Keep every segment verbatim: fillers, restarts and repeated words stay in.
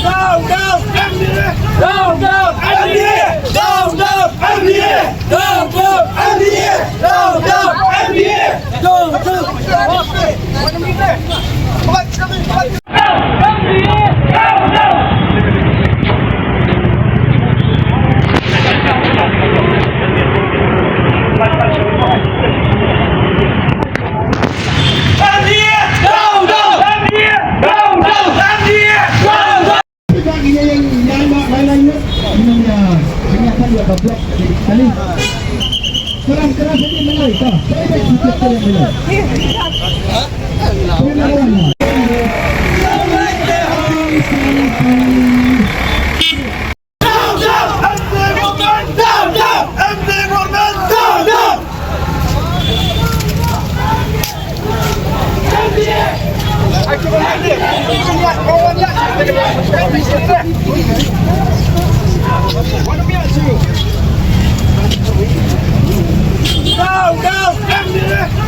Down, down, M D A! Down, down, M D A! Down, down, M D A! Down, down, M D A! Down, down, M D A! Down, down!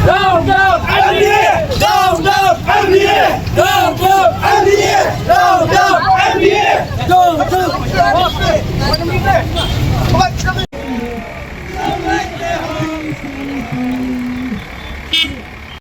Down, down, M D A! Down, down, M D A! Down, down, M D A! Down, down, M D A! Down, down, M D A! Down, down!